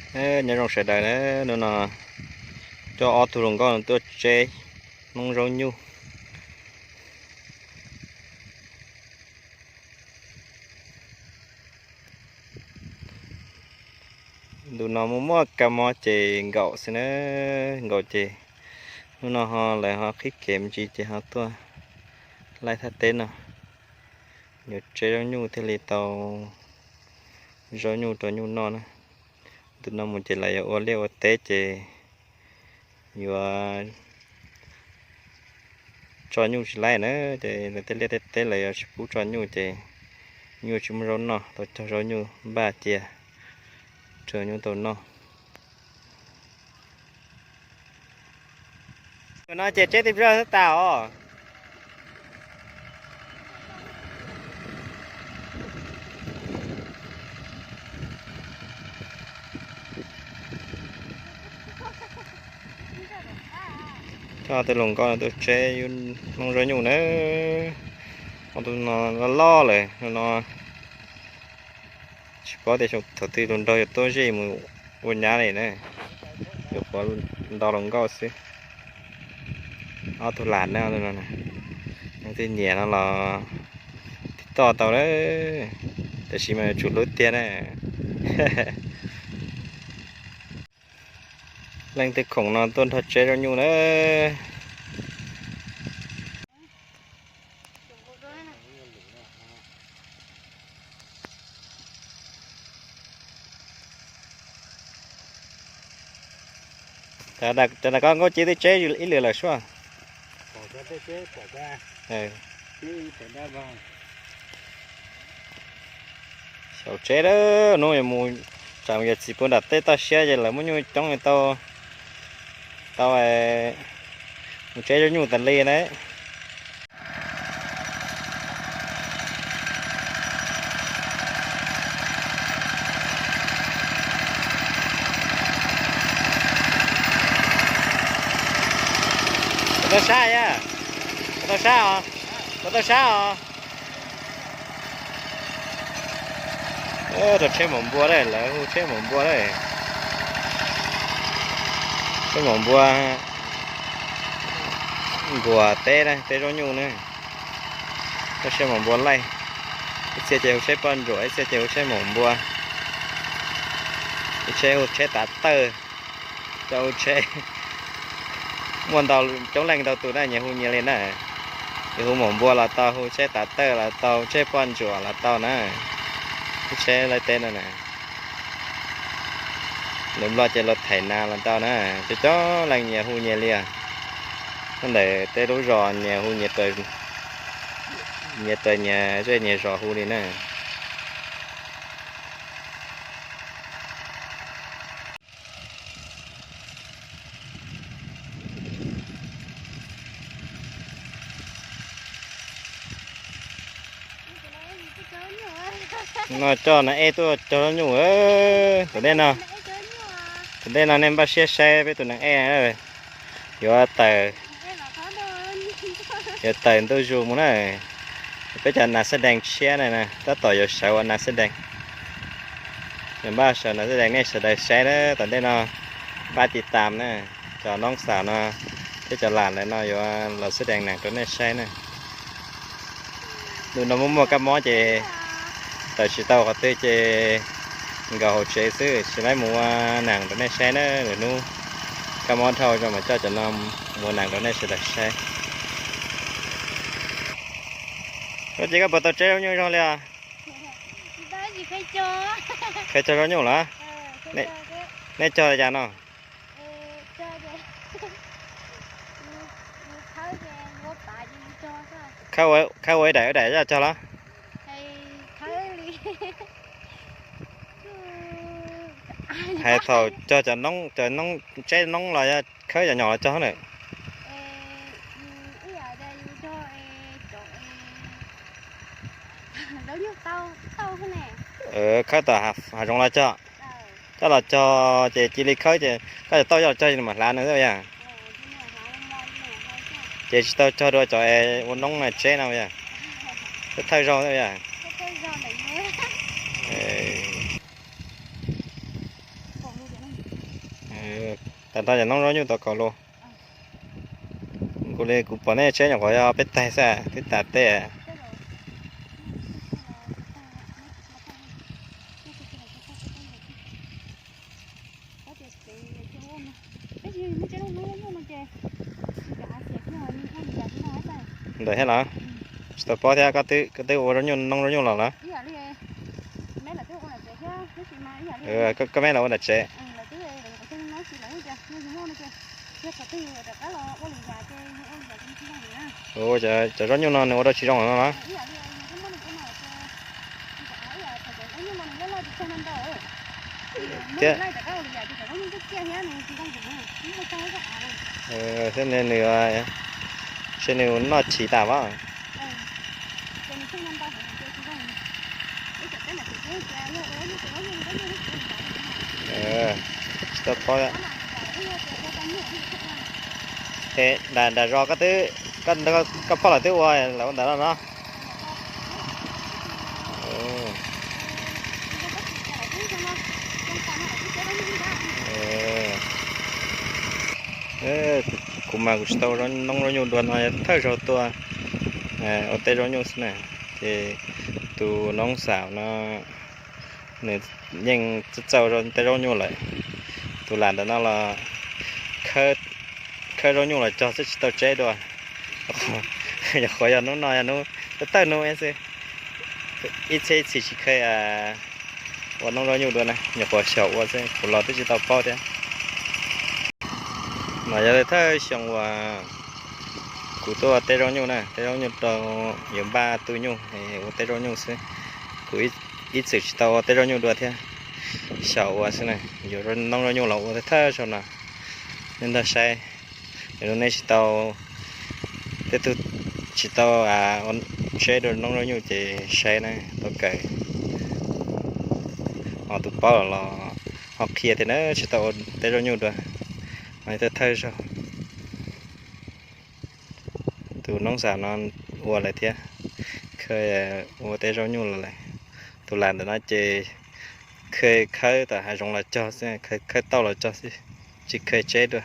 Nyob zoo sawv daws na, hnub no coj ob tug hluas nkauj no tuaj tseb noob zaub nyuj. Ntu no muaj muaj kab mob ces nkaum xwb na, nkaum ces hnub no ho lawv ho qhib kev me ntsis ces ho tuaj laij thaj teb no, yuav tseb zaub nyuj thiaj li tau zaub nyuj rau nyuj noj na. Ntu no mus ces lawv yuav ua liaj ua teb ces yuav tso nyuj tsis laij na, ces lawv tej liaj tej teb lawv yuav tsis pub tso nyuj ces nyuj tsis muaj zaub noj, tau cog zaub nyuj npaj cia rau nyuj tau noj. No ces tseb tej zaj xwb tas os. Coj tej hluas nkauj no tuaj tseb noob zaub nyuj na. Ob tug no loj loj lawm no. Tsis paub tias thaum twg hluas nraug yuav tuaj zij mus ua nyab li na. Yuav pov nto hluas nkauj xwb. Ob tug lam na, leej twg nyiam no los tij toj tau lawm, tab sis mas yuav tsum hlub tiag na. Leej twg khoom no tuaj nrog tseb zaub nyuj na. Cov ntawm koj nkauj ci twb tseb ib lwm lawm suaj. Xyaum tseb lawm, hnub mus tsam mus yuav txiv puag nram tej toj siab ces lawv muaj nyuj coob tau, tau mus tseb zaub nyuj tas li na. Puas tau sab yom? Puas tau sab os? Puas tau sab os? Rau tsheb maum npua lawm, lawv hu tsheb maum npua lawm. Tsheb maum npua nquas teb na, teb zaub nyuj na. Tsheb maum npua laij, ib txhia ces hu tsheb poj ntsuam, ib txhia ces hu tsheb maum npua, ib txhia hu tsheb tav tawj, cov hu tsheb muaj ntau, coob leej ntau tus na, nyias hu nyias li na. Yus hu maum npua los tau, hu tsheb tav tawj los tau, tsheb poj ntsuam los tau na, ib tsheb laij teb no na. Lus Nplog ces los thaim nas los tau na, coob coob leej nyias hu nyias li. Ntawm tej lub zos nyias hu nyias, nyias raws nyias zej nyias zos hu li na. No coj nas ej tuaj cog zaub nyuj. Tom ntej no, tom ntej no nej npaj siab saib peb tus nas ej yuav tawm, yuav tawm ntuj zus mus na. Peb cov nas xab dees tshiab na, tab tom yuav sawv ua nas xab dees. Yuav npaj sawv nas xab dees nej sawv daws saib na, tom ntej no npaj tiv tam na. Cov noob xaum no thiab cov lam lawv no yuav los xab dees nees rau nej saib na. Ntu no muaj muaj kab mob ces tawm tsis tau qhov twg ces nkaum hauv tsev xwb, tsis laib mus ua nees rau nej saib na. Lwm hnub kab mob dhau zoo mas coj cov no mus ua nees rau nej sawv daws saib. Ua cas koj puas tau tseb zaub nyuj zoo li os? Kheev cog zaub nyuj los? Nej cog li cas no? Khawb ua ib daim ib daim coj cog los? Hais thaum cog cov noob, cov noob tseb noob los yog khawb cov nyom los cog na? Khawb tom hav zoov los cog. Coj los cog ces cia li khawb ces koj cov tauj coj los cog mam hlav no xwb yog? Ces tsis tau cog dua cov es ua noob na tseb no yog? Thawj zaug xwb yog? Tam no cov noob zaub nyuj tau kaus los. Kuv li kuv pom nej tsheb nyuam qhuav yog peb taig xwb twb tas tej. Ntawm thiab los? Tsis tau paub thiab, koj twb ua zaub nyuj noob zaub nyuj los lawm? Koj me los ua nram tsev. Ua cov zaub nyuj no nws ua rau tsis zoo no los? Thiab nws, nws noj chiv tas mas. Tsis tau paub. Nram zos koj twb, koj phauj los twb ua lawm ua ntawd no los? Kuv mas kuv tsis tau noob zaub nyuj dua no thawj zaug tuaj ua teb zaub nyuj xwb na. Ces tus noob xav no nws yeej txawj txawj tej zaub nyuj lawm. Tus lam ntawm no los khawb zaub nyuj los cog xwb tsis tau tseb dua. Nyuam qhuav yog hnub no yog hnub tawm hnub xwb. Ib txhiab ib txhis tsis khawb ua noob zaub nyuj dua na, nyuam qhuav xyaum ua xwb, kuv los twb tsis tau paub thiab. No yog thawj xyoo uas kuv tuaj ua teb zaub nyuj na, teb zaub nyuj rau yuav npaj tu nyuj ua teb zaub nyuj xwb. Kuv ib txwm tsis tau ua teb zaub nyuj dua thiab, xyaum ua xwb na. Yuav noob zaub nyuj los ua thawj zaug no, nej ntag saib. Lwm hnub nej tsis tau, tej tug tsis tau tseb dua noob zaub nyuj ces saib na, tau kawm. Ho tus paub los ho qhia thiab na, tsis tau ua teb zaub nyuj dua, thawj zaug. Tus noob xav no ua lawm thiab, khawb ua teb zaub nyuj los lawm. Tus lam ntawm no ces khawb, khawb tom hav zoov los cog xwb, khawb tauj los cog xwb, tsis khawb tseb dua.